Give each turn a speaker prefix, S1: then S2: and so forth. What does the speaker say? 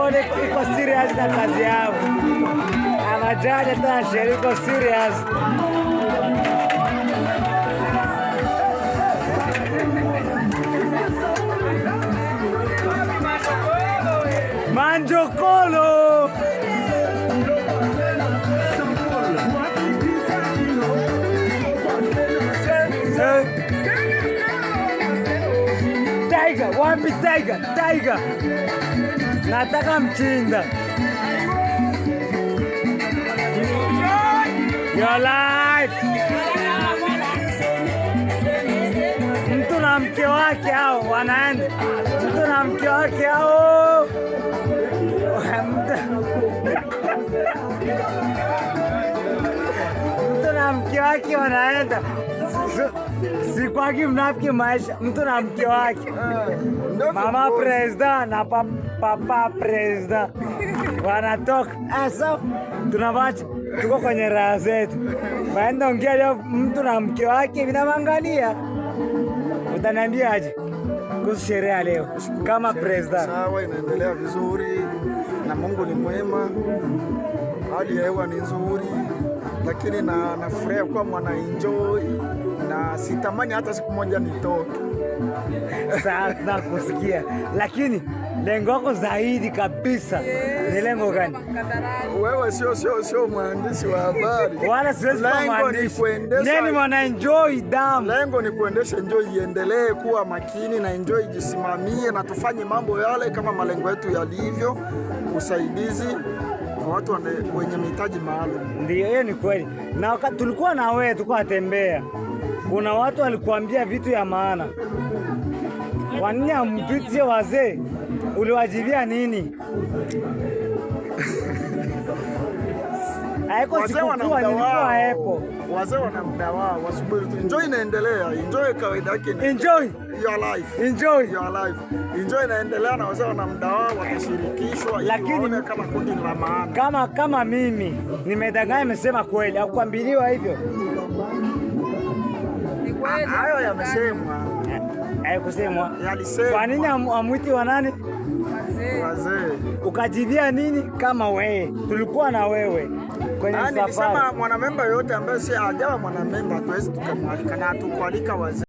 S1: Protocol iko serious na kazi yao. Amajaji hata na sheria iko serious. Manjokolo. Tiger, wapi Tiger? Tiger. Nataka mchinda. Your life. Mtu na mke wake hao wanaenda. Mtu na mke wake hao. Mtu na mke wake wanaenda. Sikwaki mnafiki maisha, mtu na mke wake. Mama president na papa president wanatoka. Asa tunawacha tuko kwenye raha zetu. Waenda ongea leo mtu na mke wake vinawangalia. Utaniambia aje kuhusu sherehe ya leo kama president?
S2: Sawa, inaendelea vizuri na Mungu ni mwema, hali ya hewa ni nzuri, lakini na nafurahia kuwa mwana enjoy na sitamani hata siku moja nitoke.
S1: Sana kusikia, lakini lengo lako zaidi kabisa ni lengo gani?
S2: Wewe sio mwandishi wa habari.
S1: Wala siwezi kuwa
S2: Lengo ni
S1: mwandishi.
S2: kuendesha
S1: Neni mwana enjoy damu.
S2: Lengo ni kuendesha enjoy iendelee kuwa makini na enjoy ijisimamie na tufanye mambo yale kama malengo yetu yalivyo, usaidizi kwa watu wenye mahitaji maalum.
S1: Ndio, hiyo ni kweli. Na wakati tulikuwa na wewe tulikuwa tembea, kuna watu walikuambia vitu ya maana. Kwa nini hamtuitie wazee? Uliwajibia nini? Haiko
S2: Wazee wana
S1: sikukuu,
S2: muda
S1: nilikuwa
S2: wao,
S1: hapo.
S2: Wazee wana muda wao, wasubiri tu. Enjoy inaendelea, enjoy kawaida yake inaendelea.
S1: Enjoy,
S2: Your life.
S1: Enjoy.
S2: Your life. Enjoy inaendelea na wazee wana muda wao, watashirikishwa ili
S1: Lakini-
S2: waone kama kundi ni la maana.
S1: Kama mimi nimedanganya, nimesema kweli, hakuambiliwa hivyo?
S2: Hayo yamesemwa,
S1: Haikusemwa.
S2: Yalisemwa.
S1: Kwa nini amwiti wa nani?
S2: Wazee.
S1: Ukajibia nini kama wewe? Tulikuwa na wewe kwenye
S2: Nilisema
S1: safari.
S2: mwanamemba yote ambaye si hajawa mwanamemba hatuwezi tukamwalika na hatukualika wazee.